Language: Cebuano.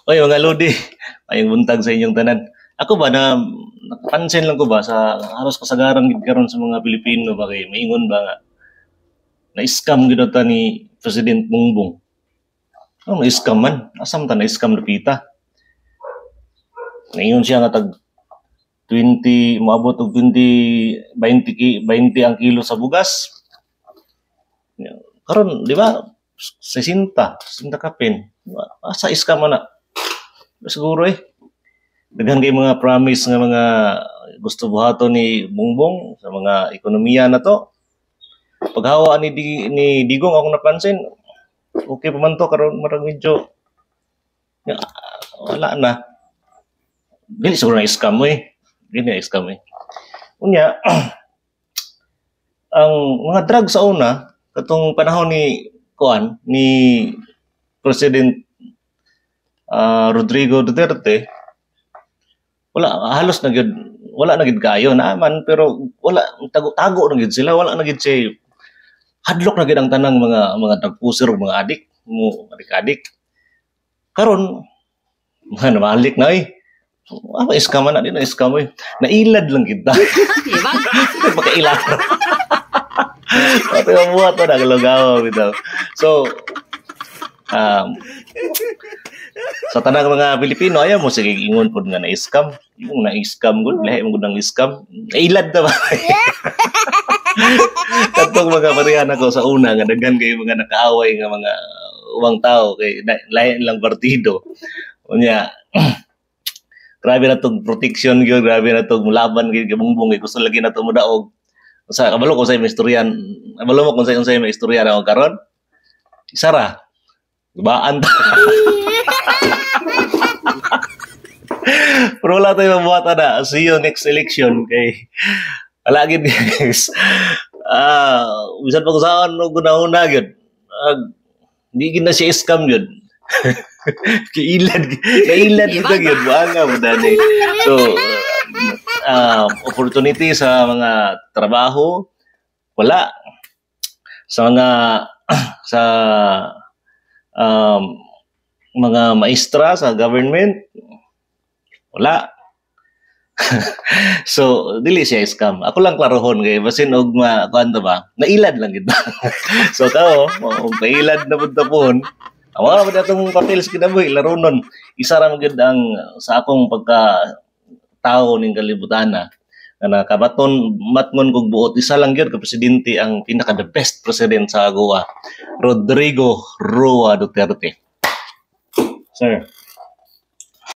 Oy, mga lodi, maayong buntag sa inyong tanan. Ako ba na nakapansin lang ko ba sa halos kasagaran gid karon sa mga Pilipino ba kay maingon ba nga na-scam gid ta ni President Bongbong. Ano na-scam man? Asam ta na-scam dapita? Naingon siya nga tag 20, moabot og 20 20 20 ang kilo sa bugas. Karon, di ba? 60, 60 kapin. Asa scam man na? Siguro eh. Daghan kay mga promise nga mga gusto buhaton ni Bongbong sa mga ekonomiya na to. Paghawa ni Digong, akong napansin, okay pa man to. Karon marag medyo ya, wala na. Dili siguro na scam mo eh. Dili na scam eh. Unya, ang mga drugs sa una, katong panahon ni kuan ni President Rodrigo Duterte, wala halos na gyud, wala na gyud kayo naaman, pero wala, tago-tago na gyud sila, wala na gyud siya, hadlok na gyud ang tanang mga drug pusher ug mga adik mo adik-adik. Karon mga namalik na eh. Ah, scam na, di na scam eh, nailad lang kita. Pagkailad. Pati mabuhat na naglugaw bitaw. So, sa tanang mga Pilipino, ayaw mo sige ingon pod nga na-scam. Yung na-scam gud, lahi mo gud ang scam. Nailad na ba? Katong mga parehan ako sa una nga daghan kay mga nakaaway nga mga ubang tao kay lahi lang partido. Unya, grabe na tong protection gyud, grabe na tong laban gyud kay Bongbong kay gusto lagi na to modaog. Sa kabalo ko sa may istoryan, kabalo mo kung sa unsay may istorya na ako karon. Isara. Gubaan ta. Pero wala tayo mabuhat na. See you next election kay wala gid, guys. Ah, bisan pa kung saan no gunahuna gyud. Ah, di gid na siya scam gyud. Kiilad, nailad kita gyud buanga mo dani. So, opportunity sa mga trabaho wala, sa mga sa mga maestra sa government wala. So dili siya scam. Ako lang klarohon kay basin og ma kuan ta ba, nailad lang gid. So kao pailad na pud ta pohon. Ang mga pa atong papel sa kinabuhi laronon. Isa ra man gyud ang sa akong pagka tao ning kalibutana nga nakabaton matngon kog buot, isa lang gyud ka presidente ang pinaka the best president sa Agoa, Rodrigo Roa Duterte. Sir.